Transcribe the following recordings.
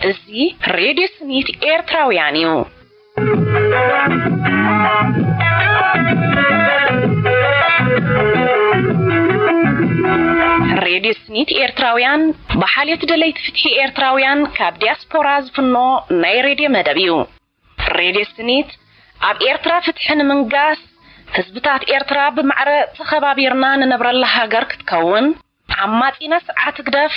እዚ ሬድዮ ስኒት ኤርትራውያን እዩ። ሬድዮ ስኒት ኤርትራውያን ብሓልዮት ደለይቲ ፍትሒ ኤርትራውያን ካብ ዲያስፖራ ዝፍኖ ናይ ሬድዮ መደብ እዩ። ሬድዮ ስኒት ኣብ ኤርትራ ፍትሒ ንምንጋስ፣ ህዝብታት ኤርትራ ብማዕረ ተኸባቢርና ንነብረላ ሃገር ክትከውን፣ ዓማጺና ስርዓት ህግደፍ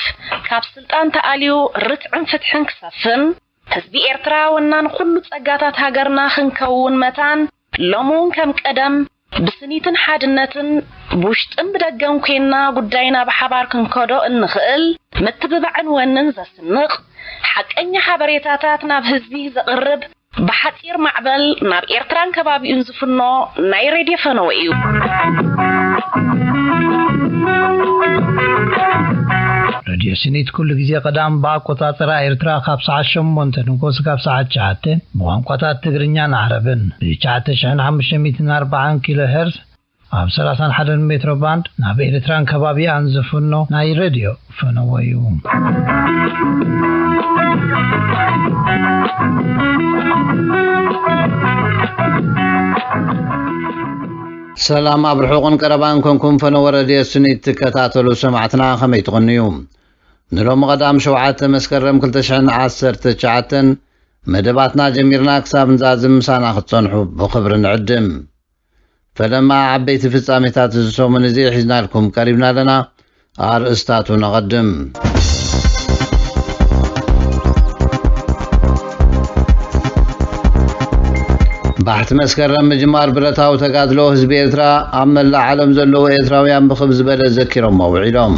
ካብ ስልጣን ተኣልዩ ርትዕን ፍትሕን ክሰፍን፣ ህዝቢ ኤርትራ ወናን ኩሉ ጸጋታት ሃገርና ክንከውን መታን፣ ሎሚ እውን ከም ቀደም ብስኒትን ሓድነትን ብውሽጥን ብደገን ኮይንና ጉዳይና ብሓባር ክንከዶ እንኽእል፣ ምትብባዕን ወንን ዘስንቕ፣ ሓቀኛ ሓበሬታታት ናብ ህዝቢ ዘቕርብ፣ ብሓጺር ማዕበል ናብ ኤርትራን ከባቢኡን ዝፍኖ ናይ ሬድዮ ፈነወ እዩ። ሬድዮ ስኒት ኩሉ ግዜ ቀዳም ብኣቆጻጽራ ኤርትራ ካብ ሰዓት ሸሞንተ ንጎስ ካብ ሰዓት ትሽዓተ ብቋንቋታት ትግርኛን ዓረብን ብ ትሽዓተ ሽሕን ሓሙሽተ ሚእትን ኣርባዓን ኪሎ ሄርዝ ኣብ ሰላሳን ሓደን ሜትሮ ባንድ ናብ ኤርትራን ከባቢኣን ዝፍኖ ናይ ሬድዮ ፈነወ እዩ። ሰላም ኣብ ርሑቕን ቀረባን ኮንኩም ፈነወ ሬድዮ ስኒት ትከታተሉ ሰማዕትና ከመይ ትቕንዩ? ንሎሚ ቀዳም ሸውዓተ መስከረም ክልተ ሽሕን ዓሰርተ ትሽዓተን መደባትና ጀሚርና ክሳብ ንዛዝም ምሳና ክትጸንሑ ብኽብሪ ንዕድም። ፈለማ ዓበይቲ ፍጻሜታት እዚ ሰሙን እዚ ሒዝናልኩም ቀሪብና ኣለና። ኣርእስታቱ ነቐድም። ባሕቲ መስከረም ምጅማር ብረታዊ ተጋድሎ ህዝቢ ኤርትራ ኣብ መላእ ዓለም ዘለዉ ኤርትራውያን ብኽብ ዝበለ ዘኪሮሞ ውዒሎም።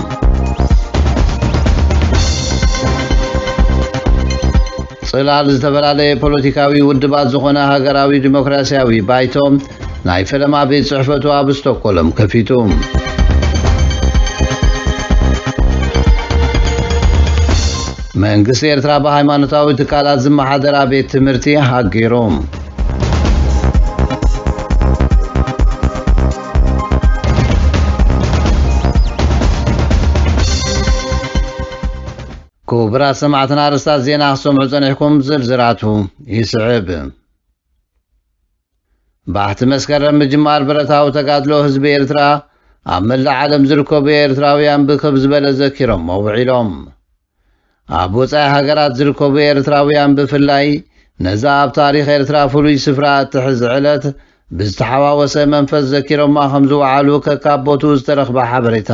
ጽላል ዝተፈላለየ ፖለቲካዊ ውድባት ዝኾነ ሃገራዊ ዲሞክራስያዊ ባይቶ ናይ ፈለማ ቤት ጽሕፈቱ ኣብ ስቶክሆልም ከፊቱ። መንግስቲ ኤርትራ ብሃይማኖታዊ ትካላት ዝመሓደራ ቤት ትምህርቲ ሃጊሩ። ክቡራት ሰማዕትና፣ ኣርእስታት ዜና ክትሰምዑ ጸኒሕኩም፣ ዝርዝራቱ ይስዕብ። ባሕቲ መስከረም ምጅማር ብረታዊ ተጋድሎ ህዝቢ ኤርትራ ኣብ መላእ ዓለም ዝርከቡ ኤርትራውያን ብክብ ዝበለ ዘኪሮሞ ውዒሎም። ኣብ ወጻኢ ሃገራት ዝርከቡ ኤርትራውያን ብፍላይ ነዛ ኣብ ታሪኽ ኤርትራ ፍሉይ ስፍራ እትሕዝ ዕለት ብዝተሓዋወሰ መንፈስ ዘኪሮማ ከም ዝወዓሉ ከካብ ቦትኡ ዝተረኽበ ሓበሬታ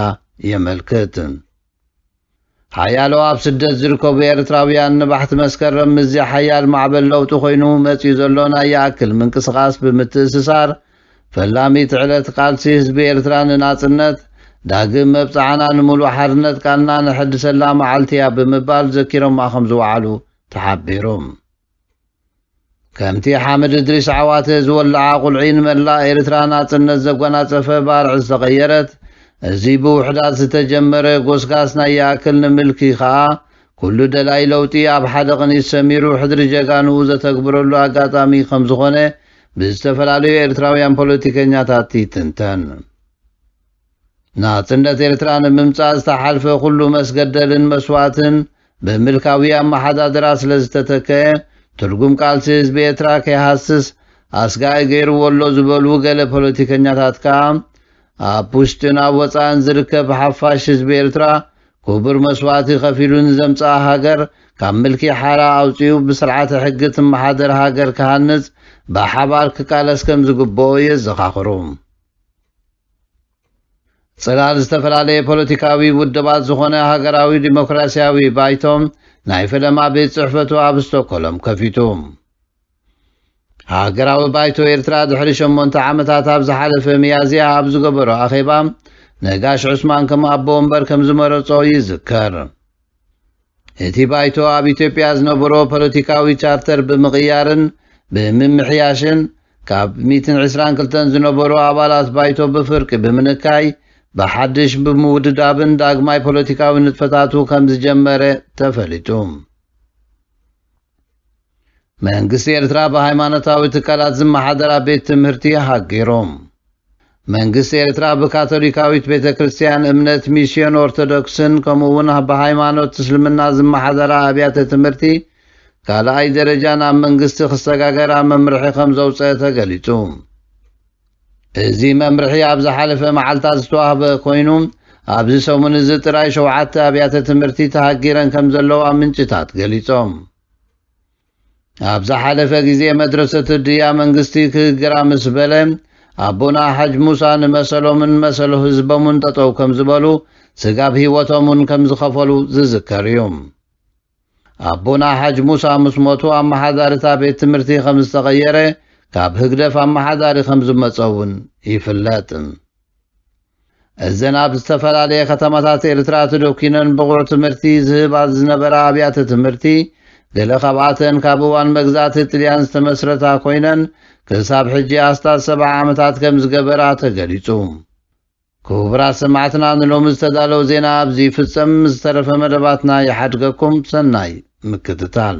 የመልክት። ሓያሎ ኣብ ስደት ዝርከቡ ኤርትራውያን ንባሕቲ መስከረም ምስዚ ሓያል ማዕበል ለውጢ ኮይኑ መጺኡ ዘሎ ናይ ይኣክል ምንቅስቓስ ብምትእስሳር፣ ፈላሚት ዕለት ቃልሲ ህዝቢ ኤርትራ ንናጽነት፣ ዳግም መብጽዓና ንምሉእ ሓርነት ቃልና ነሐድሰላ መዓልቲ እያ ብምባል ዘኪሮማ ከም ዝወዓሉ ተሓቢሩ። ከምቲ ሓምድ እድሪስ ዓዋተ ዝወልዓ ቁልዒ ንመላእ ኤርትራ ናጽነት ዘጓናጸፈ ባርዕ ዝተቐየረት፣ እዚ ብውሕዳት ዝተጀመረ ጎስጋስ ናይ ይኣክል ንምልኪ ከኣ፣ ኩሉ ደላይ ለውጢ ኣብ ሓደ ቅኒት ሰሚሩ ሕድሪ ጀጋንኡ ዘተግብረሉ ኣጋጣሚ ከም ዝኾነ ብዝተፈላለዩ ኤርትራውያን ፖለቲከኛታት ይትንተን። ናጽነት ኤርትራ ንምምጻእ ዝተሓልፈ ኩሉ መስገደልን መስዋእትን ብምልካዊ ኣመሓዳድራ ስለ ዝተተከአ፣ ትርጉም ቃልሲ ህዝቢ ኤርትራ ከይሃስስ ኣስጋኢ ገይርዎ ኣሎ ዝበሉ ገለ ፖለቲከኛታት ከኣ፣ ኣብ ውሽጥን ኣብ ወጻእን ዝርከብ ሓፋሽ ህዝቢ ኤርትራ ክቡር መስዋእቲ ከፊሉ ንዘምጽኣ ሃገር ካብ ምልኪ ሓራ ኣውጺኡ ብስርዓተ ሕጊ ትመሓደር ሃገር ክሃንጽ ብሓባር ክቃለስ ከም ዝግብኦ የዘኻኽሩ። ጽላል ዝተፈላለየ ፖለቲካዊ ውድባት ዝኾነ ሃገራዊ ዲሞክራስያዊ ባይቶ ናይ ፈለማ ቤት ጽሕፈቱ ኣብ ስቶክሆልም ከፊቱ። ሃገራዊ ባይቶ ኤርትራ ድሕሪ ሸሞንተ ዓመታት ኣብ ዝሓለፈ ሚያዝያ ኣብ ዝገበሮ ኣኼባ ነጋሽ ዑስማን ከም ኣቦ ወንበር ከም ዝመረጾ ይዝከር። እቲ ባይቶ ኣብ ኢትዮጵያ ዝነበሮ ፖለቲካዊ ቻርተር ብምቕያርን ብምምሕያሽን፣ ካብ ሚእትን ዕስራን ክልተን ዝነበሩ ኣባላት ባይቶ ብፍርቂ ብምንካይ፣ ብሓድሽ ብምውድዳብን ዳግማይ ፖለቲካዊ ንጥፈታቱ ከም ዝጀመረ ተፈሊጡ። መንግስቲ ኤርትራ ብሃይማኖታዊ ትካላት ዝመሓደራ ቤት ትምህርቲ ሃጊሩ። መንግስቲ ኤርትራ ብካቶሊካዊት ቤተ ክርስቲያን እምነት ሚስዮን ኦርቶዶክስን ከምኡ እውን ብሃይማኖት እስልምና ዝመሓደራ ኣብያተ ትምህርቲ ካልኣይ ደረጃ ናብ መንግስቲ ክሰጋገራ መምርሒ ከም ዘውፀአ ተገሊጹ። እዚ መምርሒ ኣብ ዝሓለፈ መዓልታት ዝተዋህበ ኮይኑ፣ ኣብዚ ሰሙን እዚ ጥራይ ሸውዓተ ኣብያተ ትምህርቲ ተሃጊረን ከም ዘለዋ ምንጭታት ገሊጾም። ኣብ ዝሓለፈ ግዜ መድረሰት ድያ መንግስቲ ክህግራ ምስ በለ፣ ኣቦና ሓጅ ሙሳ ንመሰሎምን መሰሎ ህዝቦምን ጠጠው ከም ዝበሉ፣ ስጋብ ህይወቶም እውን ከም ዝኸፈሉ ዝዝከር እዩ። ኣቦና ሓጅ ሙሳ ምስ ሞቱ፣ ኣመሓዳሪ እታ ቤት ትምህርቲ ከም ዝተቐየረ፣ ካብ ህግደፍ ኣመሓዳሪ ከም ዝመጸ እውን ይፍለጥ። እዘን ኣብ ዝተፈላለየ ከተማታት ኤርትራ ተደኲነን ብቑዕ ትምህርቲ ዝህባ ዝነበራ ኣብያተ ትምህርቲ፣ ገለ ካብኣተን ካብ እዋን መግዛእቲ ጥልያን ዝተመስረታ ኮይነን፣ ክሳብ ሕጂ ኣስታት ሰብዓ ዓመታት ከም ዝገበራ ተገሊጹ። ክቡራት ሰማዕትና፣ ንሎሚ ዝተዳለወ ዜና ኣብዚ ይፍጸም። ዝተረፈ መደባትና ይሓድገኩም። ሰናይ ምክትታል።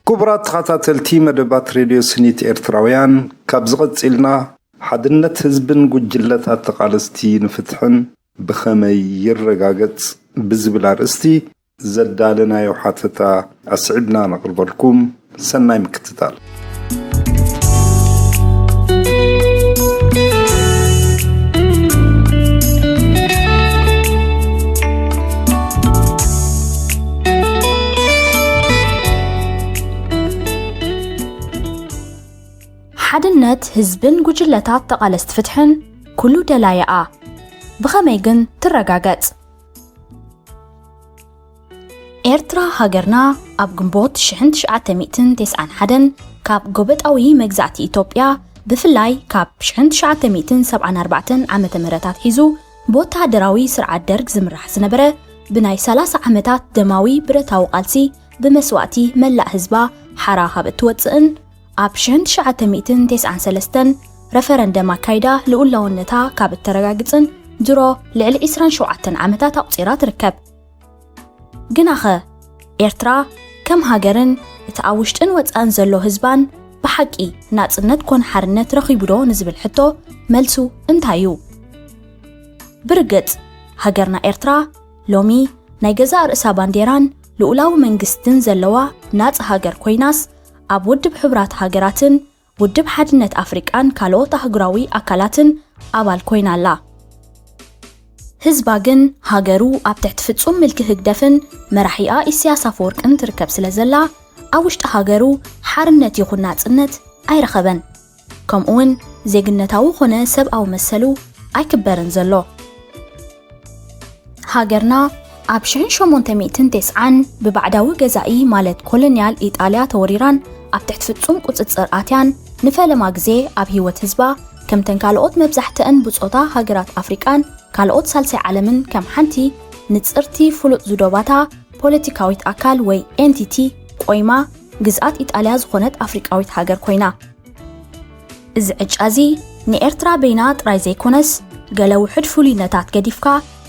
ክቡራት ተኸታተልቲ መደባት ሬድዮ ስኒት ኤርትራውያን፣ ካብዚ ቀጺልና ሓድነት ህዝብን ጉጅለታት ተቓለስቲ ንፍትሕን ብኸመይ ይረጋገጽ ብዝብል ኣርእስቲ ዘዳለናዮ ሓተታ ኣስዒብና ነቕርበልኩም። ሰናይ ምክትታል። ሓድነት ህዝብን ጉጅለታት ተቓለስቲ ፍትሕን ኩሉ ደላይኣ። ብኸመይ ግን ትረጋገጽ? ኤርትራ ሃገርና ኣብ ግንቦት ሽሕን ትሽዓተ ሚእትን ተስዓን ሓደን ካብ ጎበጣዊ መግዛእቲ ኢትዮጵያ፣ ብፍላይ ካብ ሽሕን ትሽዓተ ሚእትን ሰብዓን ኣርባዕተን ዓመተ ምህረት ኣትሒዙ ብወተሃደራዊ ስርዓት ደርግ ዝምራሕ ዝነበረ፣ ብናይ ሰላሳ ዓመታት ደማዊ ብረታዊ ቃልሲ ብመስዋእቲ መላእ ህዝባ ሓራ ካብ እትወጽእን ኣብ ሽሕን ትሽዓተ ሚእትን ተስዓን ሰለስተን ረፈረንደም ኣካይዳ ልኡላውነታ ካብ እተረጋግጽን ድሮ ልዕሊ ዕስራን ሸውዓተን ዓመታት ኣቑጺራ ትርከብ። ግናኸ ኤርትራ ከም ሃገርን እቲ ኣብ ውሽጥን ወጻእን ዘሎ ህዝባን ብሓቂ ናጽነት ኮነ ሓርነት ረኺቡ ዶ ንዝብል ሕቶ መልሱ እንታይ እዩ? ብርግጽ ሃገርና ኤርትራ ሎሚ ናይ ገዛእ ርእሳ ባንዴራን ልኡላዊ መንግስትን ዘለዋ ናጻ ሃገር ኮይናስ፣ ኣብ ውድብ ሕቡራት ሃገራትን ውድብ ሓድነት ኣፍሪቃን ካልኦት ኣህጉራዊ ኣካላትን ኣባል ኮይና ኣላ። ህዝባ ግን ሃገሩ ኣብ ትሕቲ ፍጹም ምልኪ ህግደፍን መራሒኣ ኢሳያስ ኣፈወርቅን ትርከብ ስለ ዘላ፣ ኣብ ውሽጢ ሃገሩ ሓርነት ይኹን ናጽነት ኣይረኸበን። ከምኡውን ዜግነታዊ ኾነ ሰብኣዊ መሰሉ ኣይክበርን ዘሎ። ሃገርና ኣብ ሽሕን ሸሞንተ ሚእትን ተስዓን ብባዕዳዊ ገዛኢ ማለት ኮሎንያል ኢጣልያ ተወሪራን ኣብ ትሕቲ ፍጹም ቁጽጽር ኣትያን ንፈለማ ግዜ ኣብ ህይወት ህዝባ ከምተን ካልኦት መብዛሕትአን ብጾታ ሃገራት ኣፍሪቃን ካልኦት ሳልሳይ ዓለምን ከም ሓንቲ ንጽርቲ ፍሉጥ ዝዶባታ ፖለቲካዊት ኣካል ወይ ኤንቲቲ ቆይማ ግዝኣት ኢጣልያ ዝኾነት ኣፍሪቃዊት ሃገር ኮይና። እዚ ዕጫ እዚ ንኤርትራ በይና ጥራይ ዘይኮነስ፣ ገለ ውሑድ ፍሉይነታት ገዲፍካ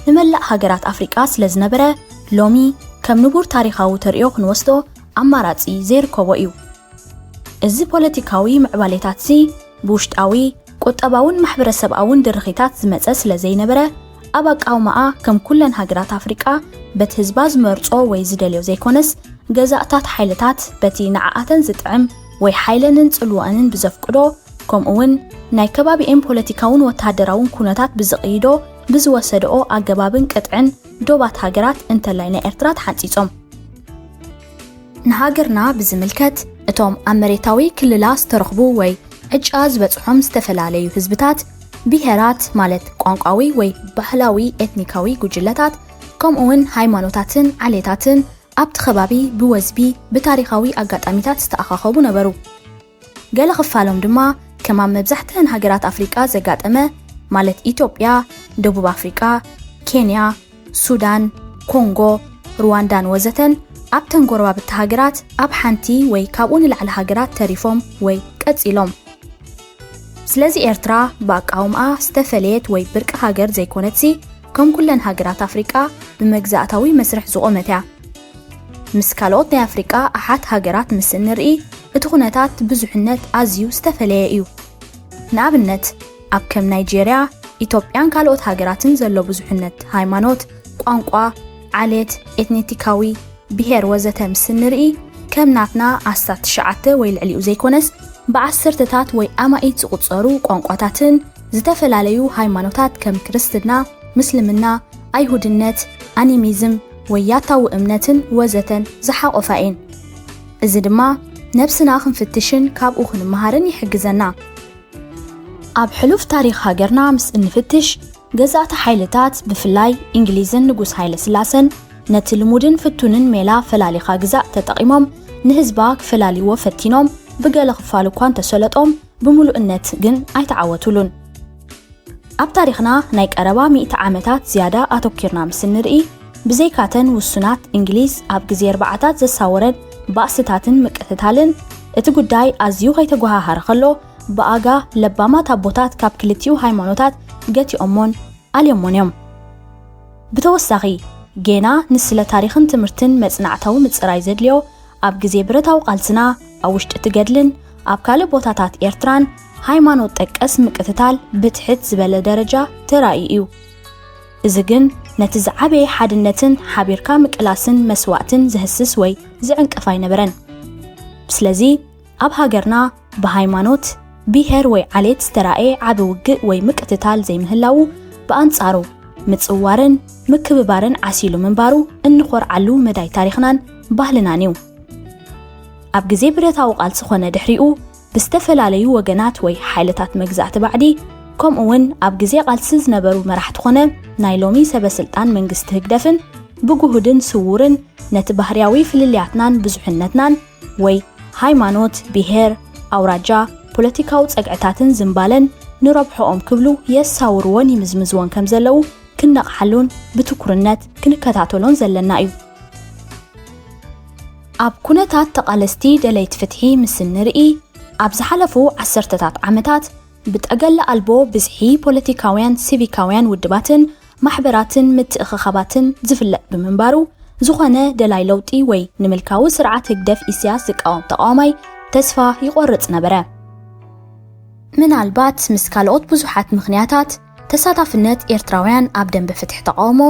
ንመላእ ሃገራት ኣፍሪቃ ስለ ዝነበረ፣ ሎሚ ከም ንቡር ታሪኻዊ ተርእዮ ክንወስዶ ኣማራጺ ዘይርከቦ እዩ። እዚ ፖለቲካዊ ምዕባሌታት እዚ ብውሽጣዊ፣ ቁጠባውን ማሕበረሰብኣውን ድርኺታት ዝመጸ ስለ ዘይነበረ፣ ኣብ ኣቃውማኣ ከም ኩለን ሃገራት ኣፍሪቃ በቲ ህዝባ ዝመርጾ ወይ ዝደልዮ ዘይኮነስ፣ ገዛእታት ሓይልታት በቲ ንዓኣተን ዝጥዕም ወይ ሓይለንን ጽልወኣንን ብዘፍቅዶ፣ ከምኡውን ናይ ከባቢኤን ፖለቲካውን ወተሃደራውን ኩነታት ብዝቕይዶ ብዝወሰድኦ ኣገባብን ቅጥዕን ዶባት ሃገራት እንተላይ ናይ ኤርትራ ተሓንጺጾም። ንሃገርና ብዝምልከት፣ እቶም ኣብ መሬታዊ ክልላ ዝተረኽቡ ወይ ዕጫ ዝበጽሖም ዝተፈላለዩ ህዝብታት፣ ብሄራት ማለት ቋንቋዊ ወይ ባህላዊ ኤትኒካዊ ጉጅለታት፣ ከምኡውን ሃይማኖታትን ዓሌታትን ኣብቲ ከባቢ ብወዝቢ ብታሪኻዊ ኣጋጣሚታት ዝተኣኻኸቡ ነበሩ። ገለ ክፋሎም ድማ ከም ኣብ መብዛሕትአን ሃገራት ኣፍሪቃ ዘጋጠመ፣ ማለት ኢትዮጵያ፣ ደቡብ ኣፍሪቃ፣ ኬንያ፣ ሱዳን፣ ኮንጎ፣ ሩዋንዳን ወዘተን ኣብተን ጎረባብቲ ሃገራት ኣብ ሓንቲ ወይ ካብኡ ንላዕሊ ሃገራት ተሪፎም ወይ ቀጺሎም። ስለዚ ኤርትራ ብኣቃውምኣ ዝተፈለየት ወይ ብርቂ ሃገር ዘይኮነትሲ፣ ከም ኩለን ሃገራት ኣፍሪቃ ብመግዛእታዊ መስርሕ ዝቖመት እያ። ምስ ካልኦት ናይ ኣፍሪቃ ኣሓት ሃገራት ምስ እንርኢ፣ እቲ ኩነታት ብዙሕነት ኣዝዩ ዝተፈለየ እዩ። ንኣብነት፣ ኣብ ከም ናይጄርያ፣ ኢትዮጵያን ካልኦት ሃገራትን ዘሎ ብዙሕነት ሃይማኖት፣ ቋንቋ፣ ዓሌት፣ ኤትኒቲካዊ ብሄር ወዘተ ምስ እንርኢ፣ ከም ናትና ኣስታት ትሽዓተ ወይ ልዕሊኡ ዘይኮነስ፣ ብዓሰርተታት ወይ ኣማኢት ዝቑጸሩ ቋንቋታትን ዝተፈላለዩ ሃይማኖታት ከም ክርስትና፣ ምስልምና፣ ኣይሁድነት፣ ኣኒሚዝም ወይ ያታዊ እምነትን ወዘተን ዝሓቖፋ እየን። እዚ ድማ ነብስና ክንፍትሽን ካብኡ ክንመሃርን ይሕግዘና። ኣብ ሕሉፍ ታሪኽ ሃገርና ምስ እንፍትሽ፣ ገዛእቲ ሓይልታት፣ ብፍላይ እንግሊዝን ንጉስ ሃይለ ስላሰን፣ ነቲ ልሙድን ፍቱንን ሜላ ፈላሊኻ ግዛእ ተጠቒሞም ንህዝባ ክፈላልይዎ ፈቲኖም፣ ብገለ ክፋሉ እኳ እንተሰለጦም፣ ብምሉእነት ግን ኣይተዓወቱሉን። ኣብ ታሪኽና ናይ ቀረባ ሚእቲ ዓመታት ዝያዳ ኣተኲርና ምስ እንርኢ፣ ብዘይካተን ውሱናት እንግሊዝ ኣብ ግዜ ኣርባዓታት ዘሳወረን ባእስታትን ምቅትታልን፣ እቲ ጉዳይ ኣዝዩ ከይተጓሃሃረ ከሎ፣ ብኣጋ ለባማት ኣቦታት ካብ ክልቲኡ ሃይማኖታት ገቲኦሞን ኣልዮሞን እዮም። ብተወሳኺ፣ ጌና ንስለ ታሪኽን ትምህርትን መጽናዕታዊ ምጽራይ ዘድልዮ፣ ኣብ ግዜ ብረታዊ ቃልስና፣ ኣብ ውሽጢ እቲ ገድልን ኣብ ካልእ ቦታታት ኤርትራን፣ ሃይማኖት ጠቀስ ምቅትታል ብትሕት ዝበለ ደረጃ ተራእዩ እዩ። እዚ ግን ነቲ ዝዓበየ ሓድነትን ሓቢርካ ምቅላስን መስዋእትን ዘህስስ ወይ ዝዕንቅፍ ኣይነበረን። ስለዚ፣ ኣብ ሃገርና ብሃይማኖት፣ ብሄር ወይ ዓሌት ዝተራእየ ዓቢ ውግእ ወይ ምቅትታል ዘይምህላዉ፣ ብኣንጻሩ ምጽዋርን ምክብባርን ዓሲሉ ምንባሩ እንኾርዓሉ መዳይ ታሪኽናን ባህልናን እዩ። ኣብ ግዜ ብረታዊ ቃልሲ ኾነ ድሕሪኡ፣ ብዝተፈላለዩ ወገናት ወይ ሓይልታት መግዛእቲ ባዕዲ፣ ከምኡ እውን ኣብ ግዜ ቃልሲ ዝነበሩ መራሕቲ ኾነ ናይ ሎሚ ሰበ ስልጣን መንግስቲ ህግደፍን ብግሁድን ስዉርን ነቲ ባህርያዊ ፍልልያትናን ብዙሕነትናን ወይ ሃይማኖት፣ ብሄር፣ ኣውራጃ፣ ፖለቲካዊ ጸግዕታትን ዝምባለን ንረብሖኦም ክብሉ የሳውርዎን ይምዝምዝዎን ከም ዘለዉ ክንነቕሓሉን ብትኩርነት ክንከታተሎን ዘለና እዩ። ኣብ ኩነታት ተቓለስቲ ደለይቲ ፍትሒ ምስ እንርኢ፣ ኣብ ዝሓለፉ ዓሰርተታት ዓመታት ብጠገለ ኣልቦ ብዝሒ ፖለቲካውያን፣ ሲቪካውያን ውድባትን ማሕበራትን ምትእኽኻባትን ዝፍለጥ ብምንባሩ፣ ዝኾነ ደላይ ለውጢ ወይ ንምልካዊ ስርዓት ህግደፍ ኢሳያስ ዝቃወም ተቃዋማይ ተስፋ ይቆርጽ ነበረ። ምናልባት ምስ ካልኦት ብዙሓት ምኽንያታት፣ ተሳታፍነት ኤርትራውያን ኣብ ደንበ ፍትሒ ተቃውሞ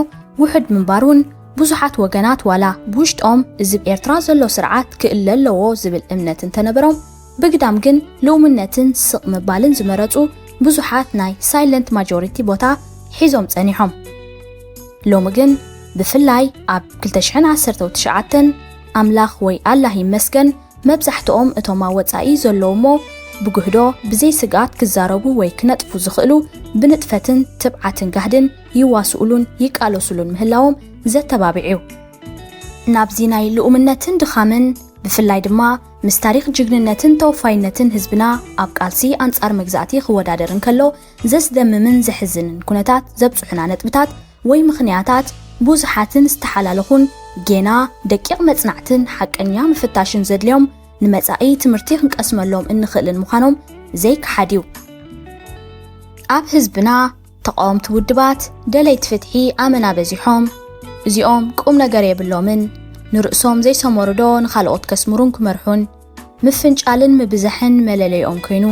ውሑድ ምንባሩን፣ ብዙሓት ወገናት ዋላ ብውሽጦም እዚ ብ ኤርትራ ዘሎ ስርዓት ክእለ ኣለዎ ዝብል እምነት እንተነበሮም፣ ብግዳም ግን ልኡምነትን ስቕ ምባልን ዝመረጹ ብዙሓት ናይ ሳይለንት ማጆሪቲ ቦታ ሒዞም ጸኒሖም። ሎሚ ግን ብፍላይ ኣብ ክልተ ሽሕን ዓሰርተው ትሽዓተን ኣምላኽ ወይ ኣላህ ይመስገን መብዛሕትኦም እቶም ኣብ ወጻኢ ዘለዉ እሞ ብጉህዶ ብዘይ ስግኣት ክዛረቡ ወይ ክነጥፉ ዝኽእሉ ብንጥፈትን ትብዓትን ጋህድን ይዋስኡሉን ይቃለሱሉን ምህላዎም ዘተባብዕ እዩ። ናብዚ ናይ ልኡምነትን ድኻምን ብፍላይ ድማ ምስ ታሪኽ ጅግንነትን ተወፋይነትን ህዝብና ኣብ ቃልሲ ኣንጻር መግዛእቲ ክወዳደር እንከሎ ዘስደምምን ዘሕዝንን ኩነታት ዘብጽሑና ነጥብታት ወይ ምኽንያታት ብዙሓትን ዝተሓላለኹን ጌና ደቂቕ መጽናዕትን ሓቀኛ ምፍታሽን ዘድልዮም ንመጻኢ ትምህርቲ ክንቀስመሎም እንኽእልን ምዃኖም ዘይከሓድ እዩ። ኣብ ህዝብና ተቃወምቲ ውድባት ደለይቲ ፍትሒ ኣመና በዚሖም። እዚኦም ቁም ነገር የብሎምን፣ ንርእሶም ዘይሰመሩ ዶ ንኻልኦት ከስምሩን ክመርሑን፣ ምፍንጫልን ምብዛሕን መለለይኦም ኮይኑ፣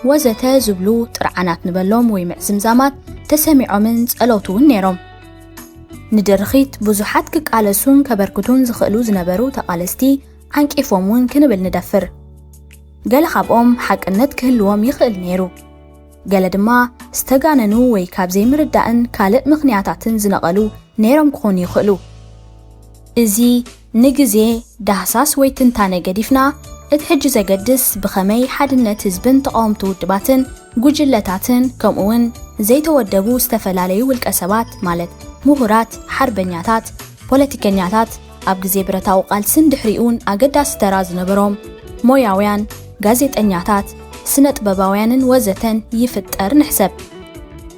ወዘተ ዝብሉ ጥርዓናት ንበሎም ወይ ምዕዝምዛማት ተሰሚዖምን ጸለውቲ እውን ነይሮም። ንድርኺት ብዙሓት ክቃለሱን ከበርክቱን ዝኽእሉ ዝነበሩ ተቓለስቲ ዓንቂፎም እውን ክንብል ንደፍር። ገለ ካብኦም ሓቅነት ክህልዎም ይኽእል ነይሩ። ገለ ድማ ዝተጋነኑ ወይ ካብ ዘይምርዳእን ካልእ ምኽንያታትን ዝነቐሉ ነይሮም ክኾኑ ይኽእሉ። እዚ ንግዜ ዳህሳስ ወይ ትንታነ ገዲፍና፣ እቲ ሕጂ ዘገድስ ብኸመይ ሓድነት ህዝብን ተቓወምቲ ውድባትን ጉጅለታትን ከምኡውን ዘይተወደቡ ዝተፈላለዩ ውልቀ ሰባት ማለት ምሁራት፣ ሓርበኛታት፣ ፖለቲከኛታት፣ ኣብ ግዜ ብረታዊ ቃልስን ድሕሪኡን ኣገዳሲ ተራ ዝነበሮም ሞያውያን፣ ጋዜጠኛታት፣ ስነ ጥበባውያንን ወዘተን ይፍጠር ንሕሰብ።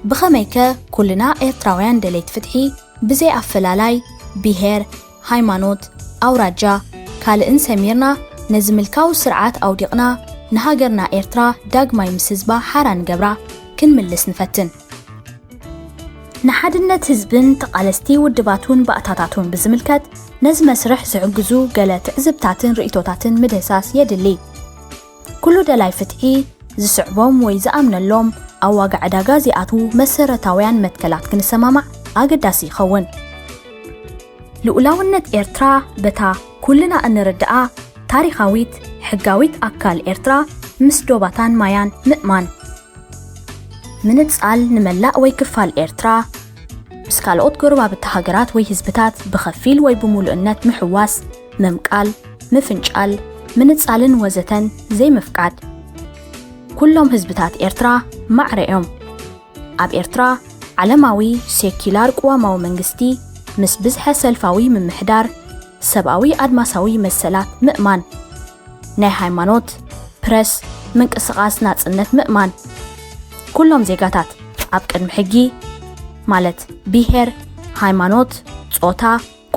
ብኸመይከ ኩልና ኤርትራውያን ደለይቲ ፍትሒ ብዘይ ኣፈላላይ ብሄር፣ ሃይማኖት፣ ኣውራጃ ካልእን ሰሚርና ነዚ ምልካዊ ስርዓት ኣውዲቕና ንሃገርና ኤርትራ ዳግማይ ምስ ህዝባ ሓራ ንገብራ ክንምልስ ንፈትን። ንሓድነት ህዝብን ተቓለስቲ ውድባቱን ባእታታቱን ብዝምልከት ነዚ መስርሕ ዝሕግዙ ገለ ትዕዝብታትን ርእይቶታትን ምድህሳስ የድሊ። ኩሉ ደላይ ፍትሒ ዝስዕቦም ወይ ዝኣምነሎም ኣብ ዋጋ ዕዳጋ ዚኣትዉ መሰረታውያን መትከላት ክንሰማማዕ ኣገዳሲ ይኸውን። ልኡላውነት ኤርትራ በታ ኩልና እንርድኣ ታሪኻዊት ሕጋዊት ኣካል ኤርትራ ምስ ዶባታን ማያን ምእማን። ምንጻል ንመላእ ወይ ክፋል ኤርትራ ምስ ካልኦት ጎረባብቲ ሃገራት ወይ ህዝብታት ብኸፊል ወይ ብምሉእነት ምሕዋስ፣ ምምቃል፣ ምፍንጫል፣ ምንጻልን ወዘተን ዘይምፍቃድ። ኩሎም ህዝብታት ኤርትራ ማዕረ እዮም። ኣብ ኤርትራ ዓለማዊ ሴኪላር ቅዋማዊ መንግስቲ ምስ ብዝሐ ሰልፋዊ ምምሕዳር፣ ሰብኣዊ ኣድማሳዊ መሰላት ምእማን፣ ናይ ሃይማኖት፣ ፕረስ፣ ምንቅስቓስ ናጽነት ምእማን፣ ኩሎም ዜጋታት ኣብ ቅድሚ ሕጊ ማለት ብሄር፣ ሃይማኖት፣ ጾታ፣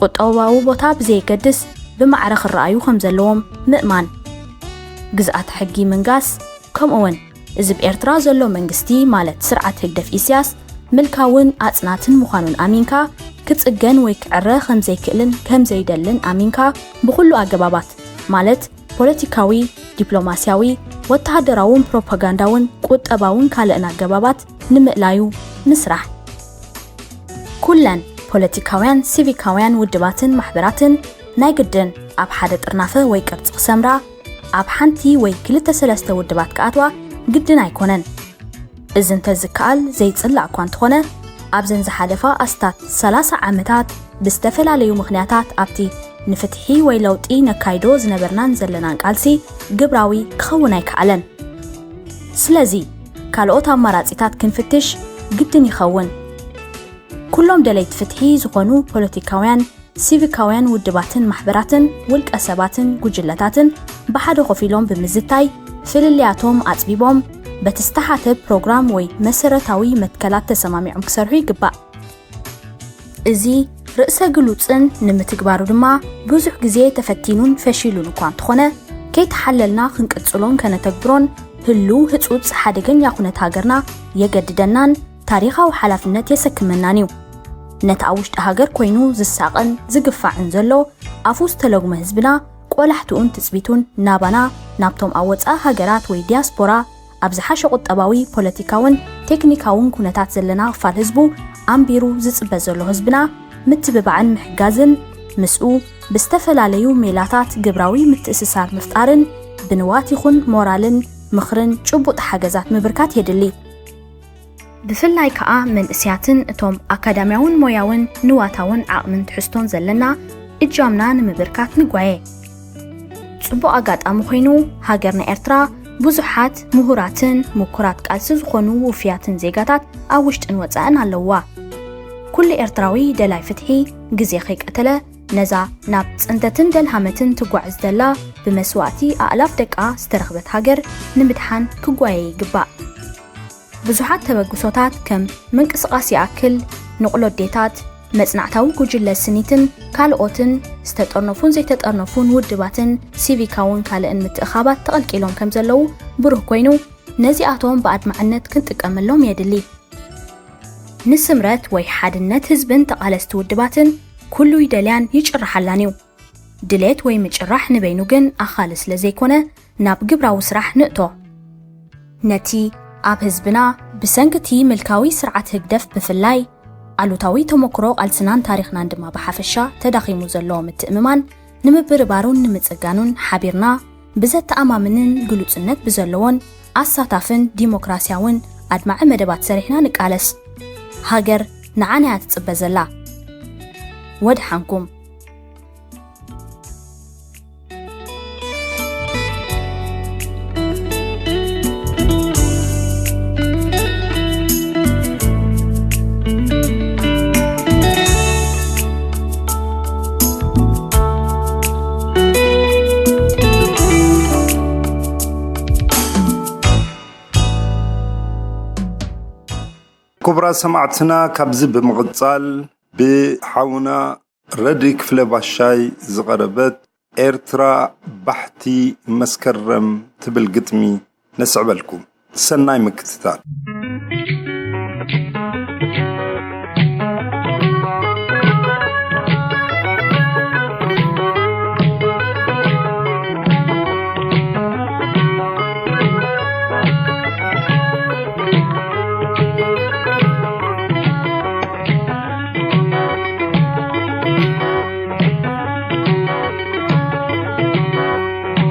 ቁጠባዊ ቦታ ብዘየገድስ ብማዕረ ክረኣዩ ከም ዘለዎም ምእማን፣ ግዝኣተ ሕጊ ምንጋስ፣ ከምኡውን እዚ ብኤርትራ ዘሎ መንግስቲ ማለት ስርዓት ህግደፍ ኢስያስ ምልካውን ኣጽናትን ምዃኑን ኣሚንካ ክጽገን ወይ ክዕረ ከም ዘይክእልን ከም ዘይደልን ኣሚንካ ብኹሉ ኣገባባት ማለት ፖለቲካዊ፣ ዲፕሎማስያዊ፣ ወተሃደራውን ፕሮፓጋንዳውን ቁጠባውን ካልእን ኣገባባት ንምእላዩ ምስራሕ። ኩለን ፖለቲካውያን፣ ሲቪካውያን ውድባትን ማሕበራትን ናይ ግድን ኣብ ሓደ ጥርናፈ ወይ ቅርጺ ክሰምራ፣ ኣብ ሓንቲ ወይ ክልተ ሰለስተ ውድባት ክኣትዋ ግድን ኣይኮነን። እዚ እንተዝከኣል ዘይጽላእ እኳ እንተኾነ፣ ኣብዘን ዝሓለፋ ኣስታት ሰላሳ ዓመታት ብዝተፈላለዩ ምኽንያታት ኣብቲ ንፍትሒ ወይ ለውጢ ነካይዶ ዝነበርናን ዘለናን ቃልሲ ግብራዊ ክኸውን ኣይከኣለን። ስለዚ ካልኦት ኣማራጺታት ክንፍትሽ ግድን ይኸውን። ኩሎም ደለይቲ ፍትሒ ዝኾኑ ፖለቲካውያን፣ ሲቪካውያን ውድባትን ማሕበራትን ውልቀ ሰባትን ጉጅለታትን ብሓደ ኮፍ ኢሎም ብምዝታይ ፍልልያቶም ኣጽቢቦም በቲ ዝተሓተ ፕሮግራም ወይ መሰረታዊ መትከላት ተሰማሚዖም ክሰርሑ ይግባእ። እዚ ርእሰ ግሉጽን ንምትግባሩ ድማ ብዙሕ ግዜ ተፈቲኑን ፈሺሉን እኳ እንተኾነ ከይተሓለልና ክንቅጽሎን ከነተግብሮን ህሉው ህጹጽ ሓደገኛ ኩነት ሃገርና የገድደናን ታሪኻዊ ሓላፍነት የሰክመናን እዩ። ነቲ ኣብ ውሽጢ ሃገር ኮይኑ ዝሳቐን ዝግፋዕን ዘሎ ኣፉ ዝተለጉመ ህዝብና ቆላሕትኡን ትጽቢቱን ናባና ናብቶም ኣብ ወጻኢ ሃገራት ወይ ዲያስፖራ ኣብ ዝሓሸ ቁጠባዊ፣ ፖለቲካውን ቴክኒካውን ኩነታት ዘለና ክፋል ህዝቡ ኣንቢሩ ዝጽበ ዘሎ ህዝብና ምትብባዕን ምሕጋዝን ምስኡ ብዝተፈላለዩ ሜላታት ግብራዊ ምትእስሳር ምፍጣርን ብንዋት ይኹን ሞራልን ምኽርን ጭቡጥ ሓገዛት ምብርካት የድሊ። ብፍላይ ከኣ መንእስያትን እቶም ኣካዳምያውን ሞያውን ንዋታውን ዓቕምን ትሕዝቶን ዘለና እጃምና ንምብርካት ንጓየ። ጽቡቕ ኣጋጣሚ ኮይኑ ሃገርና ኤርትራ ብዙሓት ምሁራትን ምኩራት ቃልሲ ዝኾኑ ውፍያትን ዜጋታት ኣብ ውሽጥን ወጻእን ኣለውዋ። ኩሉ ኤርትራዊ ደላይ ፍትሒ ግዜ ከይቀተለ ነዛ ናብ ጽንተትን ደልሃመትን ትጓዕዝ ዘላ ብመስዋእቲ ኣእላፍ ደቃ ዝተረኽበት ሃገር ንምድሓን ክጓየ ይግባእ። ብዙሓት ተበግሶታት ከም ምንቅስቓስ ይኣክል፣ ንቕሎ ኣዴታት፣ መጽናዕታዊ ጉጅለ ስኒትን ካልኦትን ዝተጠርነፉን ዘይተጠርነፉን ውድባትን ሲቪካውን ካልእን ምትእኻባት ተቐልቂሎም ከም ዘለዉ ብሩህ ኮይኑ ነዚኣቶም ብኣድማዕነት ክንጥቀመሎም የድሊ። ንስምረት ወይ ሓድነት ህዝብን ተቓለስቲ ውድባትን ኩሉ ይደልያን ይጭርሓላን እዩ። ድሌት ወይ ምጭራሕ ንበይኑ ግን ኣኻሊ ስለ ዘይኮነ ናብ ግብራዊ ስራሕ ንእቶ። ነቲ ኣብ ህዝብና ብሰንኪ እቲ ምልካዊ ስርዓት ህግደፍ ብፍላይ ኣሉታዊ ተመክሮ ቃልስናን ታሪኽናን ድማ ብሓፈሻ ተዳኺሙ ዘሎ ምትእምማን ንምብርባሩን ንምጽጋኑን ሓቢርና ብዘተኣማምንን ግሉጽነት ብዘለዎን ኣሳታፍን ዲሞክራስያውን ኣድማዒ መደባት ሰሪሕና ንቃለስ። ሃገር ንዓና እያ ትጽበ ዘላ። ወድሓንኩም። ክቡራት ሰማዕትና፣ ካብዚ ብምቕጻል ብሓውና ረዲ ክፍለ ባሻይ ዝቐረበት ኤርትራ ባሕቲ መስከረም ትብል ግጥሚ ነስዕበልኩም። ሰናይ ምክትታል።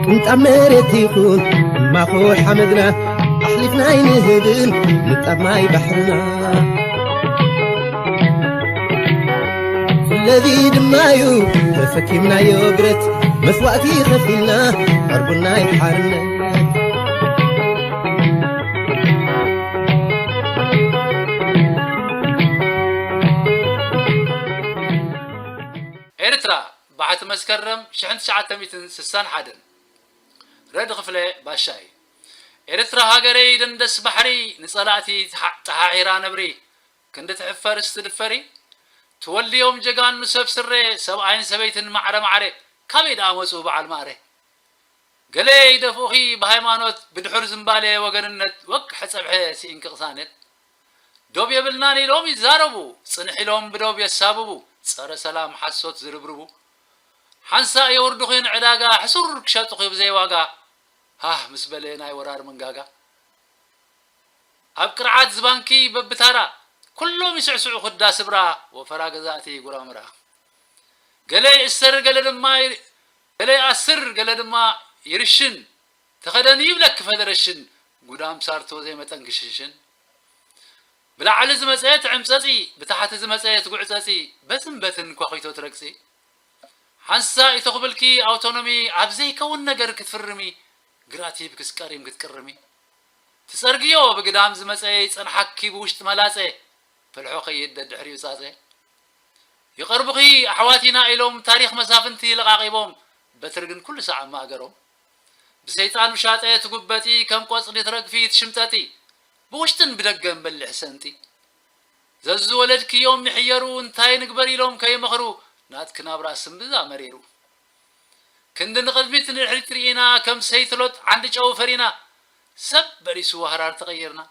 ምንጣብ መሬት ይኹን እማኾ ሓመድና ኣሕሊፍና ኣይንህብን ምንጣብ ማይ ባሕርና። ስለዚ ድማዩ ተሰኪምናዮ ብረት መስዋእቲ ከፊልና ዕርቡናይ ሓርነት። ኤርትራ ባሕቲ መስከረም ሽሕን ትሽዓተ ሚእትን ስሳን ሓደን። ረድ ክፍለ ባሻይ። ኤርትራ ሃገረይ ደንደስ ባሕሪ ንጸላእቲ ተሓ- ተሓሒራ ነብሪ ክንዲ ትሕፈርስ ትድፈሪ ትወልድዮም ጀጋኑ ሰብ ስረ ሰብኣይን ሰበይትን ማዕረ ማዕረ ካበይ ደኣ መጹ በዓል ማዕረ ገለ ይደፍኡኺ ብሃይማኖት ብድሑር ዝምባሌ ወገንነት ወግሐ ጸብሐ ስኢንኪ ቅሳነት ዶብ የብልናን ኢሎም ይዛረቡ ጽንሕ ኢሎም ብዶብ የሳብቡ ጸረ ሰላም ሓሶት ዝርብርቡ ሓንሳእ የውርዱኺ ንዕዳጋ ሕሱር ክሸጡኺ ብዘይ ዋጋ ሃህ ምስ በለ ናይ ወራር መንጋጋ ኣብ ቅርዓት ዝባንኪ በብታራ ኩሎም ይስዕስዑ ክዳ ስብራ ወፈራ ገዛእቲ ጉራምራ ገለ ይእሰር ገለ ድማ ገለ ይኣስር ገለ ድማ ይርሽን ተኸደኒ ይብለኪ ፈደረሽን ጉዳም ሳርቶ ዘይመጠን ክሽንሽን ብላዕሊ ዝመጸ ትዕምጸጺ ብታሕቲ ዝመጸ ትጉዕጸጺ በትን በትን ኳኺቶ ትረግጺ ሓንሳ ኢተኹብልኪ ኣውቶኖሚ ኣብ ዘይከውን ነገር ክትፍርሚ ግራት ሂብክስ ቀሪም ክትቅርሚ ትጸርግዮ ብግዳም ዝመጸ ይጸንሓኪ ብውሽጢ መላጸ ፍልሖ ከይድ ደድሕሪኡ ጻጸ ይቐርቡኺ ኣሕዋት ኢና ኢሎም ታሪኽ መሳፍንቲ ለቓቒቦም በትሪ ግን ኩሉ ሳዕ ኣብ ማእገሮም ብሰይጣን ውሻጠ ትጉበጢ ከም ቆጽሊ ትረግፊ ትሽምጠጢ ብውሽጥን ብደገን በሊሕ ሰንጢ ዘዝወለድክዮም ይሕየሩ እንታይ ንግበር ኢሎም ከይመኽሩ ናትኪ ናብራ ስምብዛ መሪሩ ክንዲ ንቕድሚት ንድሕሪት ርኢና ከም ሰይቲ ሎጥ ዓንዲ ጨው ፈሪና ሰብ በሪሱ ዋህራር ተቐይርና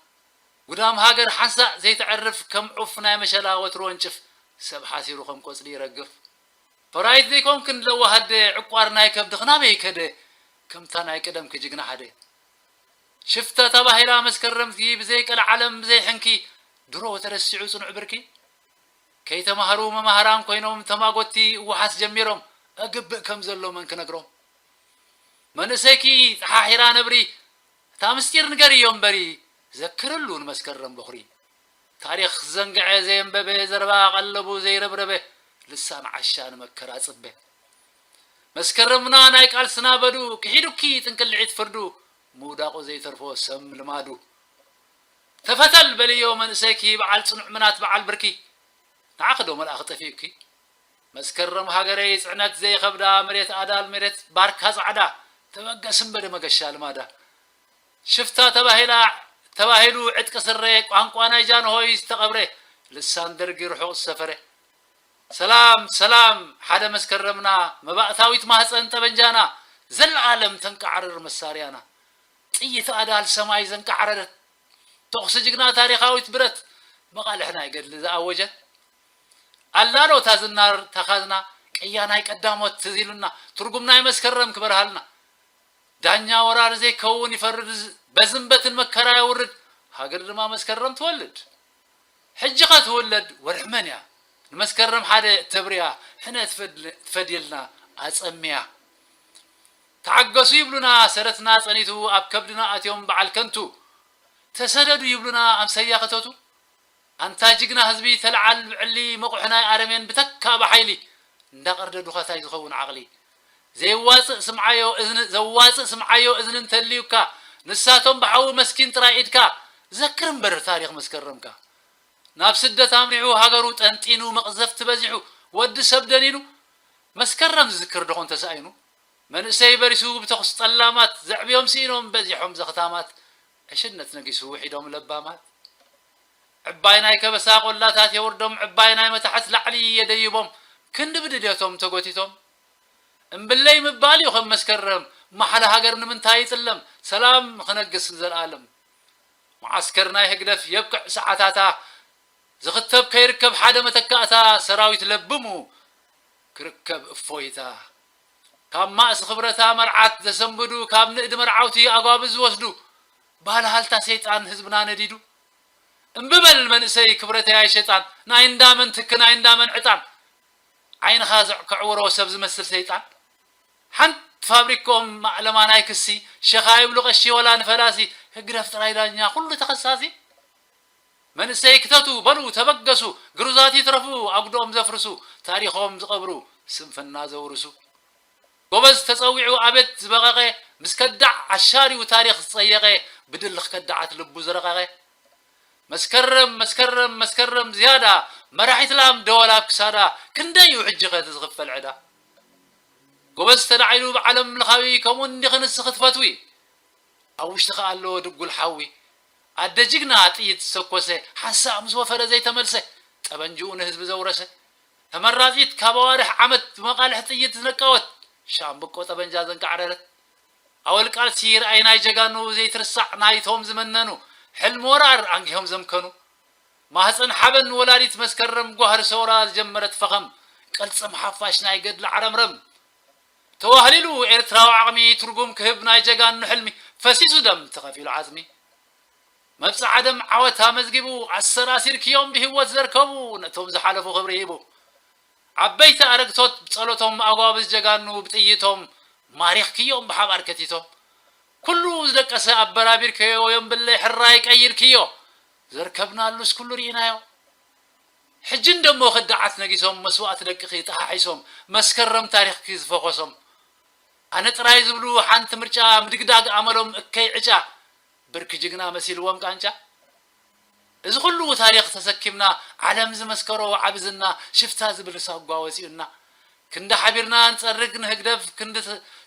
ጉዳም ሃገር ሓንሳእ ዘይተዕርፍ ከም ዑፍ ናይ መሸላ ወትሩ ወንጭፍ ሰብ ሓሲሩ ከም ቆጽሊ ይረግፍ ፈራይት ዘይኮንክን ለዋህ ኣደ ዕቋር ናይ ከብድኺ ናበይ ከደ ከምታ ናይ ቀደምኪ ጅግና ሓደ ሽፍታ ተባሂላ መስከረምኪ ብዘይ ቀልዓለም ብዘይ ሕንኪ ድሮ ተረሲዑ ጽኑዕ ብርኪ ከይተማህሩ መማህራን ኮይኖም ተማጎቲ እዋሓስ ጀሚሮም እግብእ ከም ዘሎ መን ክነግሮም መንእሰይኪ ጠሓሒራ ነብሪ እታ ምስጢር ንገርዮ እምበሪ ዘክርሉ ንመስከረም በኹሪ ታሪኽ ዘንግዐ ዘየንበበ ዘረባ ቀለቡ ዘይረብረበ ልሳን ዓሻ ንመከራ ጽበ መስከረምና ናይ ቃልስና በዱ ክሒዱኪ ጥንቅልዒት ፍርዱ ምውዳቑ ዘይተርፎ ሰም ልማዱ ተፈተል በልዮ መንእሰይኪ በዓል ጽኑዕ ምናት በዓል ብርኪ ንዓኺ ዶ መልኣኽ ጠፊኡኪ መስከረም ሃገረይ ጽዕነት ዘይኸብዳ መሬት ኣዳል መሬት ባርካ ጻዕዳ ተበገስ እምበደ መገሻ ልማዳ ሽፍታ ተባሂላ ተባሂሉ ዕጥቂ ስረ ቋንቋ ናይ ጃንሆይ ዝተቐብረ ልሳን ደርጊ ርሑቕ ዝሰፈረ ሰላም ሰላም ሓደ መስከረምና መባእታዊት ማህፀን ጠበንጃና ዘለኣለም ተንቃዕርር መሳርያና ጥይት ኣዳል ሰማይ ዘንቃዕረረት ተኹሲ ጅግና ታሪኻዊት ብረት መቓልሕ ናይ ገድሊ ዝኣወጀት ኣላዶ እታ ዝናር እታ ካዝና ቅያ ናይ ቀዳሞት ትዝ ኢሉና ትርጉም ናይ መስከረም ክበርሃልና ዳኛ ወራሪ ዘይከውን ይፈርድ በዝን በትን መከራ የውርድ ሃገር ድማ መስከረም ትወልድ ሕጂ ኸ ትውለድ ወርሒ መን እያ ንመስከረም ሓደ እተብርያ ሕነ ትፈድልና ኣጸምያ ተዓገሱ ይብሉና ሰረትና ጸኒቱ ኣብ ከብድና ኣትዮም በዓል ከንቱ ተሰደዱ ይብሉና ኣምሰያ ክተቱ ኣንታ ጅግና ህዝቢ ተለዓል ብዕሊ መቑሕ ናይ ኣረሜን ብተካ ብሓይሊ እንዳቐርደዱኻ ታይ ዝኸውን ዓቕሊ ዘይዋፅእ ስምዓዮ እዝኒ ዘዋፅእ ስምዓዮ እዝኒ እንተልዩካ ንሳቶም ብሓዊ መስኪን ጥራይ ኢድካ ዘክር እምበር ታሪኽ መስከረምካ ናብ ስደት ኣምሪሑ ሃገሩ ጠንጢኑ መቕዘፍቲ በዚሑ ወዲ ሰብ ደኒኑ መስከረም ዝዝክር ዶኾን ተሳኢኑ መንእሰይ በሪሱ ብተኹስ ጠላማት ዘዕብዮም ስኢኖም በዚሖም ዘኽታማት ዕሽነት ነጊሱ ውሒዶም ለባማት ዕባይ ናይ ከበሳ ቆላታት የውርዶም ዕባይ ናይ መታሕት ላዕሊ የደይቦም ክንዲ ብድልየቶም ተጎቲቶም። እምብለይ ምባል እዩ ከም መስከረም፣ ማሕላ ሃገር ንምንታይ ይጥለም፣ ሰላም ክነግስ ንዘለኣለም። መዓስከር ናይ ህግደፍ የብቅዕ ሰዓታታ፣ ዝኽተብ ከይርከብ ሓደ መተካእታ፣ ሰራዊት ለብሙ ክርከብ እፎይታ። ካብ ማእስ ክብረታ መርዓት ዘሰንብዱ፣ ካብ ንእድ መርዓውቲ ኣጓብዝ ዝወስዱ፣ ባህልሃልታ ሰይጣን ህዝብና ነዲዱ። እምቢ በል መንእሰይ ክብረተይ ኣይሸጣን፣ ናይ እንዳመን ትኪ ናይ እንዳመን ዕጣን፣ ዓይንኻ ዘዕ-፣ ከዕውሮ ሰብ ዝመስል ሰይጣን። ሓንቲ ፋብሪክኦም ማዕለማ ናይ ክሲ፣ ሸኻ ይብሉ ቀሺ ወላ ንፈላሲ፣ ህግደፍ ጥራይ ዳኛ ኩሉ ተኸሳሲ። መንእሰይ ክተቱ በሉ ተበገሱ፣ ግሩዛት ይትረፉ ኣጉድኦም ዘፍርሱ፣ ታሪኾም ዝቐብሩ ስንፍና ዘውርሱ። ጎበዝ ተጸዊዑ ኣቤት ዝበቐቐ፣ ምስ ከዳዕ ኣሻርዩ ታሪኽ ዝጸየቐ፣ ብድልኽ ከዳዓት ልቡ ዝረቐቐ። መስከረም መስከረም መስከረም ዝያዳ፣ መራሒት ላም ደወል ኣብ ክሳዳ፣ ክንደይ እዩ ሕጂ ኸ እቲ ዝኽፈል ዕዳ? ጎበዝ ተላዒሉ ብዓለም ለኻዊ፣ ከምኡ እንዲኺ ንስኺ ትፈትዊ። ኣብ ውሽጥኻ ኣሎ ድጉል ሓዊ። ኣደ ጅግና ጥይት ዝተኮሰ፣ ሓንሳእ ምስ ወፈረ ዘይተመልሰ፣ ጠበንጅኡ ንህዝቢ ዘውረሰ። ተመራጺት ካብ ኣዋርሕ ዓመት ብመቓልሕ ጥይት ዝነቀወት፣ ሻምብቆ ጠበንጃ ዘንቃዕረረት። ኣወል ቃልሲ ርኣይ ናይ ጀጋኑ ዘይትርሳዕ ናይቶም ዝመነኑ፣ ሕልሚ ወራር ኣንጊሆም ዘምከኑ። ማህፀን ሓበን ወላዲት መስከረም ጓህሪ ሰውራ ዝጀመረት ፈኸም፣ ቅልፅም ሓፋሽ ናይ ገድሊ ዓረምረም። ተዋህሊሉ ኤርትራዊ ዓቕሚ፣ ትርጉም ክህብ ናይ ጀጋኑ ሕልሚ፣ ፈሲሱ ደም ተኸፊሉ ዓፅሚ። መብፅዓ ደም ዓወት ኣመዝጊቡ፣ ኣሰራሲርክዮም ብህይወት ዘርከቡ፣ ነቶም ዝሓለፉ ክብሪ ሂቡ። ዓበይቲ ኣረግቶት ብጸሎቶም፣ ኣጓብዝ ጀጋኑ ብጥይቶም፣ ማሪኽክዮም ብሓባር ከቲቶም። ኩሉ ዝደቀሰ ኣበራቢርክዮ፣ ወዮም ብለይ ሕራይ ቀይርክዮ። ዘርከብናሉስ ኩሉ ርኢናዮ። ሕጂ እንደሞ ከዳዓት ነጊሶም፣ መስዋእቲ ደቅኺ ጠሓሒሶም፣ መስከረም ታሪኽኪ ዝፈኾሶም። ኣነ ጥራይ ዝብሉ ሓንቲ ምርጫ፣ ምድግዳግ ኣመሎም እከይ ዕጫ፣ ብርኪ ጅግና መሲልዎም ቃንጫ። እዚ ኩሉ ታሪኽ ተሰኪምና፣ ዓለም ዝመስከሮ ዓቢ ዝና፣ ሽፍታ ዝብል ሳጓ ወጺኡና። ክንዲ ሓቢርና ንጸርግ ንህግደፍ፣ ክንዲ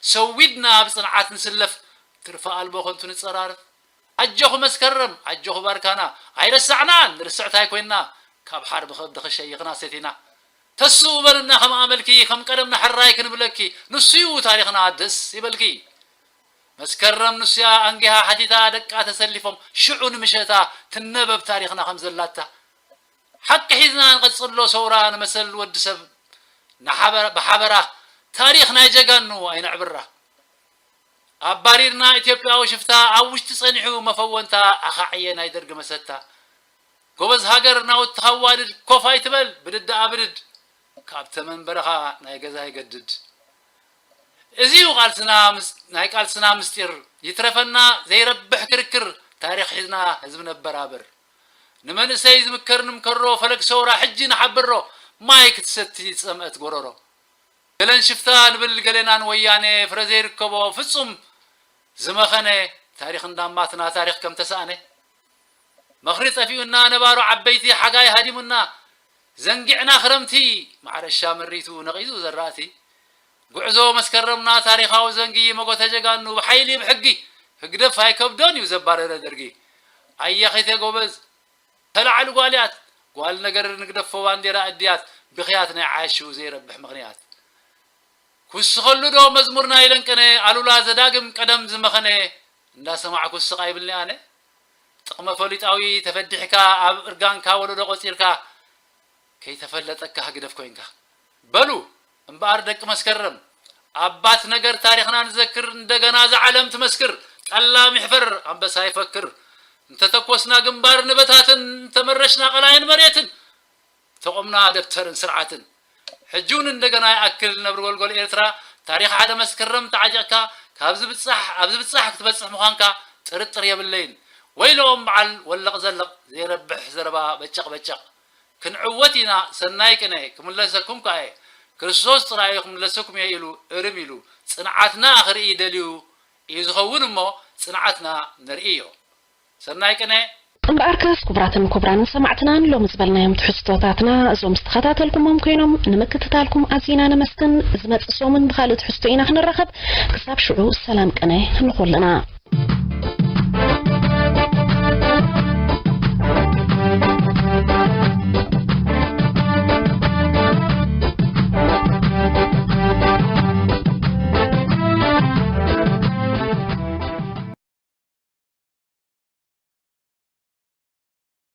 ሰዊድና ብጽንዓት ንስለፍ፣ ትርፊ ኣልቦ ከንቱ ንጸራርፍ። ኣጆኹ መስከረም፣ ኣጆኹ ባርካና፣ ኣይረሳዕናን፣ ርስዕቲ ኣይኮይንና፣ ካብ ሓርቢ ከብድኺ ሸይኽና ሰቲና። ተስኡ በልና ከም ኣመልኪ፣ ከም ቀደምና ሕራይ ክንብለኪ፣ ንሱዩ ታሪኽና ደስ ይበልኪ። መስከረም ንሱያ ኣንጊሃ ሓቲታ፣ ደቃ ተሰሊፎም፣ ሽዑ ንምሸታ ትነበብ ታሪኽና ከም ዘላታ። ሓቂ ሒዝና ንቐጽሎ ሰውራ፣ ንመሰል ወዲ ሰብ ንሓበ-፣ ብሓበራ፣ ታሪኽ ናይ ጀጋኑ ኣይነዕብራ። ኣባሪርና ኢትዮጵያዊ ሽፍታ፣ ኣብ ውሽጢ ጸኒሑ መፈወንታ፣ ኣኻዕየ ናይ ደርጊ መሰታ። ጎበዝ ሃገር ናውቲ ካዋድድ፣ ኮፍ ኣይትበል ብድድ ኣብድድ፣ ካብ ተመን በረኻ ናይ ገዛ ይገድድ። እዚ እዩ ቃልስና ምስ-፣ ናይ ቃልስና ምስጢር፣ ይትረፈና ዘይረብሕ ክርክር፣ ታሪኽ ሒዝና ህዝቢ ነበራብር። ንመንእሰይ ዝምከር ንምከሮ፣ ፈለግ ሰውራ ሕጂ ንሓብሮ፣ ማይ ክትሰቲ ዝጸምአት ጎረሮ። ገለን ሽፍታ ንብል ገሌና ንወያኔ፣ ፍረ ዘይርከቦ ፍጹም ዝመኸነ፣ ታሪኽ እንዳማትና ታሪኽ ከም ተሳእነ። መኽሪ ጠፊኡና ነባሮ ዓበይቲ፣ ሓጋይ ሃዲሙና፣ ዘንጊዕና ክረምቲ፣ ማሕረሻ መሪቱ ነቒዙ ዘራእቲ። ጉዕዞ መስከረምና ታሪኻዊ ዘንጊ፣ መጎተ ጀጋኑ ብሓይሊ ብሕጊ፣ ህግደፍ ኣይከብዶን እዩ ዘባረረ ደርጊ። ኣያኺተ ጎበዝ፣ ተላዕሉ ጓልያት፣ ጓል ነገር ንግደፎ ባንዴራ እድያት፣ ብኽያት ናይ ዓያሹ ዘይረብሕ ምኽንያት። ክውስኸሉ ዶ መዝሙርና ኢለን ቅነ፣ ኣሉላ ዘዳግም ቀደም ዝመኸነ፣ እንዳሰማዕኩ ስቓ ይብልኒ ኣነ። ጥቕመ ፈሊጣዊ ተፈዲሕካ፣ ኣብ እርጋንካ ወለዶ ቆጺርካ፣ ከይተፈለጠካ ህግደፍ ኮይንካ። በሉ እምበኣር ደቂ መስከረም፣ ኣባት ነገር ታሪኽና ንዘክር፣ እንደገና እዛ ዓለም ትመስክር። ጠላም ይሕፈር፣ ኣንበሳ ይፈክር። እንተተኮስና ግንባር ንበታትን፣ እንተመረሽና ቀላይን መሬትን፣ ተቖምና ደብተርን ስርዓትን። ሕጂ እውን እንደገና ይኣክል ነብሪ ጎልጎል ኤርትራ፣ ታሪኽ ሓደ መስከረም ተዓጢቕካ፣ ካብ ዝብጻሕ፣ ኣብ ዝብጻሕ ክትበጽሕ ምዃንካ ጥርጥር የብለይን። ወይለኦም በዓል ወለቕ ዘለቕ ዘይረብሕ ዘረባ በጨቕ በጨቕ። ክንዕወት ኢና፣ ሰናይ ቅነ ክምለሰኩም ከኣ እየ። ክርስቶስ ጥራይ እዩ ክምለሰኩም እየ ኢሉ እርም ኢሉ፣ ጽንዓትና ክርኢ ደልዩ እዩ ዝኸውን እሞ፣ ጽንዓትና ነርእዮ። ሰናይ ቅነ። እምበኣርከስ ክቡራትን ክቡራንን ሰማዕትናን፣ ሎሚ ዝበልናዮም ትሕዝቶታትና እዞም ዝተኸታተልኩሞም ኮይኖም፣ ንምክትታልኩም ኣዚና ነመስግን። ዝመጽእ ሰሙን ብኻልእ ትሕዝቶ ኢና ክንራኸብ። ክሳብ ሽዑ ሰላም ቅነ ንኹልና።